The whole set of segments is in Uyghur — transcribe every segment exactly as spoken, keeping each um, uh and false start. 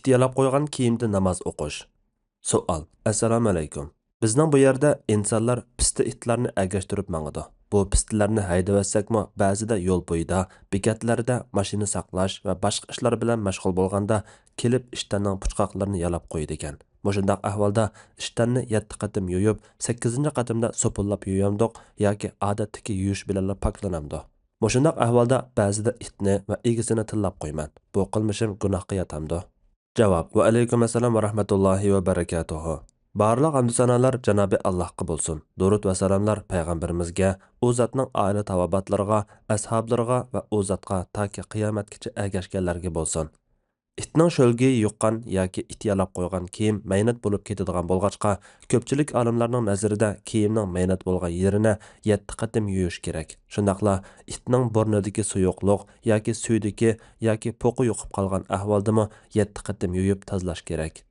ئىت يالاپ قويغان كىيىمدە ناماز ئوقۇش. سوئال. ئەسسالامۇئەلەيكۇم. بىزنىڭ بۇ يەردە ئىنسانلار پىستە ئىتلارنى ئەگەشتۈرۈپ ماڭىدۇ. بۇ پىستىلارنى ھەيدىۋەتسەكمۇ، بەزىدە يول بويىدا، بېكەتلەردە، ماشىنا ساقلاش ۋە باشقا ئىشلار بىلەن مەشغۇل بولغاندا، كېلىپ ئىشتاننىڭ پۇچقاقلىرىنى يالاپ قويىدىكەن. مۇشۇنداق ئەھۋالدا ئىشتاننى يەتتە قېتىم يۇيۇپ، سەككىزىنچى قېتىمدا سوپۇنلاپ يۇيامدۇق ياكى ئادەتتىكى يۇيۇش بىلەنلا پاكلىنامدۇ؟ مۇشۇنداق ئەھۋالدا بەزىدە ئىتنى ۋە ئىگىسىنى تىللاپ قويىمەن. بۇ قىلمىشىم گۇناھقا ياتامدۇ؟ جاۋاب. ۋەئەلەيكۇم ئەسسالام ۋە رەھمەتۇللاھى ۋە بەرەكاتۇھۇ. بارلىق ھەمدۇ سانالار جانابى ئاللاھقا بولسۇن. دۇرۇت ۋە سالاملار پەيغەمبىرىمىزگە، ئۇ زاتنىڭ ئائىلە تاۋابىئاتلىرىغا، ئەسھابلىرىغا ۋە ئۇ زاتقا تاكى قىيامەتكىچە ئەگەشكەنلەرگە بولسۇن. ئىتنىڭ شۆلگىيى يۇققان ياكى ئىت يالاپ قويغان كىيىم مەينەت بولۇپ كېتىدىغان بولغاچقا، كۆپچىلىك ئالىملارنىڭ نەزىرىدە كىيىمنىڭ مەينەت بولغان يېرىنى يەتتە قېتىم يۇيۇش كېرەك. شۇنداقلا ئىتنىڭ بۇرنىدىكى سۇيۇقلۇق ياكى سۈيدۈكى ياكى پوقى يۇقۇپ قالغان ئەھۋالدىمۇ يەتتە قېتىم يۇيۇپ تازىلاش كېرەك.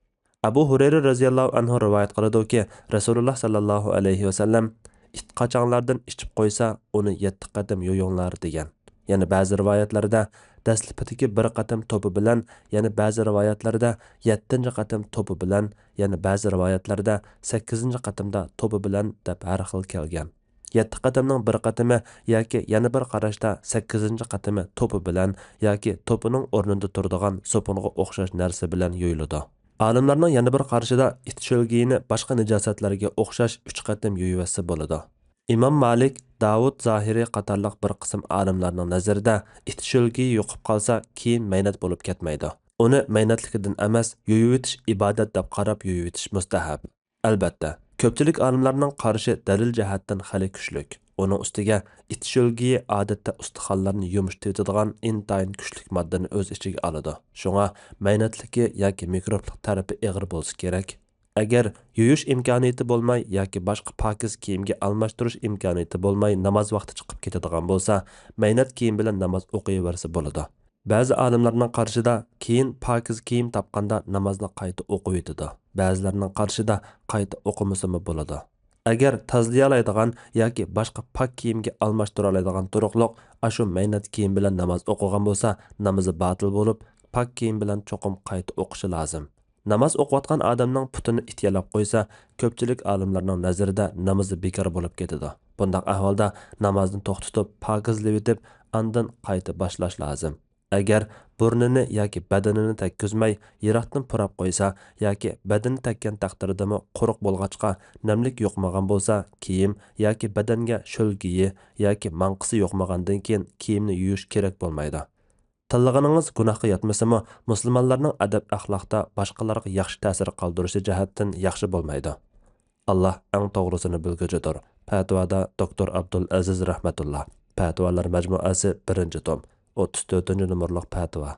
ئەبۇ ھۇرەيرە رەزىياللاھۇ ئەنھۇ رىۋايەت قىلىدۇكى، رەسۇلۇللا ساللاللاھۇ ئەلەيھى ۋەسەللەم، «ئىت قاچاڭلاردىن ئىچىپ قويسا، ئۇنى يەتتە قېتىم يۇيۇڭلار» دېگەن. يەنە بەزى رىۋايەتلەردە دەسلىپىدىكى بىر قېتىم توپا بىلەن، يەنە بەزى رىۋايەتلەردە يەتتىنچى قېتىم توپا بىلەن، يەنە بەزى رىۋايەتلەردە سەككىزىنچى قېتىمدا توپا بىلەن دەپ ھەر خىل كەلگەن. يەتتە قېتىمنىڭ بىر قېتىمى ياكى يەنە بىر قاراشتا سەككىزىنچى قېتىمى توپا بىلەن ياكى توپىنىڭ ئورنىدا تۇرىدىغان سوپۇنغا ئوخشاش نەرسە بىلەن يۇيۇلىدۇ. ئالىملارنىڭ يەنە بىر قارىشىدا ئىت شۆلگىيىنى باشقا نىجاسەتلەرگە ئوخشاش ئۈچ قېتىم يۇيۇۋەتسە بولىدۇ. ئىمام مالىك، داۋۇت زاھىرى قاتارلىق بىر قىسىم ئالىملارنىڭ نەزىرىدە ئىت شۆلگىيى يۇقۇپ قالسا، كىيىم مەينەت بولۇپ كەتمەيدۇ. ئۇنى مەينەتلىكىدىن ئەمەس، يۇيۇۋېتىش ئىبادەت دەپ قاراپ يۇيۇۋېتىش مۇستەھەب. ئەلبەتتە، كۆپچىلىك ئالىملارنىڭ قارىشى دەلىل جەھەتتىن خېلى كۈچلۈك. ئۇنىڭ ئۈستىگە ئىت شۆلگىيى ئادەتتە ئۇستىخانلارنى يۇمشىتىۋېتىدىغان ئىنتايىن كۈچلۈك ماددىنى ئۆز ئىچىگە ئالىدۇ. شۇڭا مەينەتلىكى ياكى مىكروبلۇق تەرىپى ئېغىر بولسا كېرەك. ئەگەر يۇيۇش ئىمكانىيىتى بولماي ياكى باشقا پاكىز كىيىمگە ئالماشتۇرۇش ئىمكانىيىتى بولماي ناماز ۋاقتى چىقىپ كېتىدىغان بولسا، مەينەت كىيىم بىلەن ناماز ئوقۇيۋەرسە بولىدۇ. بەزى ئالىملارنىڭ قارىشىدا كېيىن پاكىز كىيىم تاپقاندا نامازنى قايتا ئوقۇۋېتىدۇ. بەزىلەرنىڭ قارىشىدا قايتا ئوقۇمىسىمۇ بولىدۇ. ئەگەر تازىلىيالايدىغان ياكى باشقا پاك كىيىمگە ئالماشتۇرالايدىغان تۇرۇقلۇق ئاشۇ مەينەت كىيىم بىلەن ناماز ئوقۇغان بولسا، نامىزى باتىل بولۇپ، پاك كىيىم بىلەن چوقۇم قايتا ئوقۇشى لازىم. ناماز ئوقۇۋاتقان ئادەمنىڭ پۇتىنى ئىت يالاپ قويسا، كۆپچىلىك ئالىملارنىڭ نەزىرىدە نامىزى بىكار بولۇپ كېتىدۇ. بۇنداق ئەھۋالدا نامازنى توختىتىپ، پاكىزلىۋېتىپ، ئاندىن قايتا باشلاش لازىم. ئەگەر بۇرنىنى ياكى بەدىنىنى تەگكۈزمەي، يىراقتىن پۇراپ قويسا ياكى بەدىنى تەگكەن تەقدىردىمۇ قۇرۇق بولغاچقا، نەملىك يۇقمىغان بولسا، كىيىم ياكى بەدەنگە شۆلگىيى ياكى ماڭقىسى يۇقمىغاندىن كېيىن كىيىمنى يۇيۇش كېرەك بولمايدۇ. تىللىغىنىڭىز گۇناھقا ياتمىسىمۇ، مۇسۇلمانلارنىڭ ئەدەپ-ئەخلاقتا باشقىلارغا ياخشى تەسىر قالدۇرۇشى جەھەتتىن ياخشى بولمايدۇ. ئاللا ئەڭ توغرىسىنى بىلگۈچىدۇر. پەتىۋادا دوكتور ئابدۇل ئەزىز رەھمەتۇللا. پەتىۋالار مەجمۇئەسى، بىرىنچى توم، ئوتتۇز تۆتىنچى نومۇرلۇق پەتىۋا.